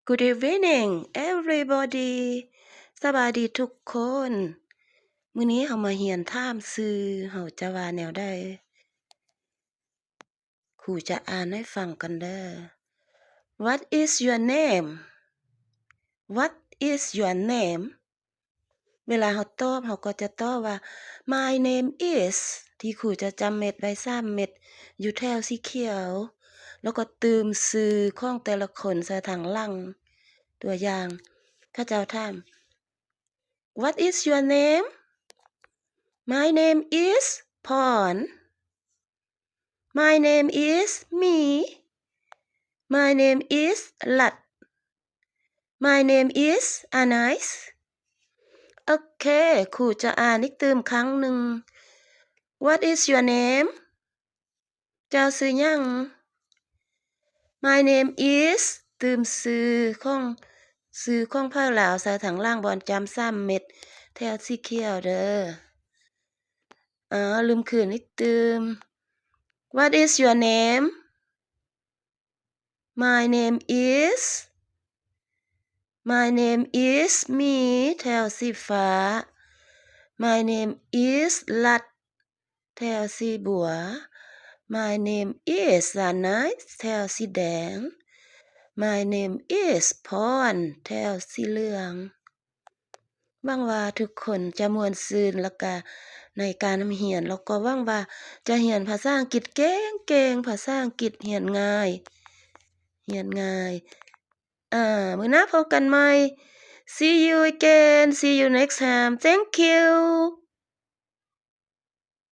Good evening, everybody. ສະບາຍດີທຸກຄົນ. ມື້ນີ້ເຮົາມາຮຽນຖາມຊື່ ເຮົາຈະວ່າແນວໃດ? ຄູຈະອ່ານໃຫ້ຟັງກັນເດີ້. What is your name? What is your name? ເວລາເຮົາຕອບ ເຮົາກໍຈະຕອບວ່າ My name is ທີ່ຄູຈະຈຳເມັດໄວ້ສາມເມັດ ຢູ່ແຖວສີຂຽວ ແລ້ວກໍຕື່ມຊື່ຂອງແຕ່ລະຄົນໃສ່ທາງຫຼັງ. ຕົວຢ່າງ ເຂົາເຈົ້າຖາມ What is your name? My name is ພອນ. My name is ໝີ. My name is ລັດ. My name is ອາໄນ. ໂອເຄ ຄູຈະອ່ານອີກຕື່ມຄັ້ງໜຶ່ງ. What is your name? ເຈົ້າຊື່ຫຍັງ? My name is ຕື່ມຊື່ຂອງ ຊື່ຂອງເຜົ່າລາວໃສ່ທາງຫຼັງບ່ອນຈ້ຳສາມເມັດ ແຖວສີຂຽວເດີ້. ເອີ ລືມຄືນອີກຕື່ມ. What is your name? My name is My name is ໝີ ແຖວສີຟ້າ. My name is ລັດ ແຖວສີບົວ. My name is ສານາຍ ແຖວສີແດງ. My name is ພອນ ແຖວສີເຫຼືອງ. ຫວັງວ່າທຸກຄົນຈະມ່ວນຊື່ນ ແລ້ວກະໃນການຮຽນ ແລ້ວກໍຫວັງວ່າຈະຮຽນພາສາອັງກິດເກັ່ງໆ, ພາສາອັງກິດຮຽນງ່າຍ, ຮຽນງ່າຍ. ເອີ ມື້ໜ້າພົບກັນໃໝ່. See you again. See you next time. Thank you.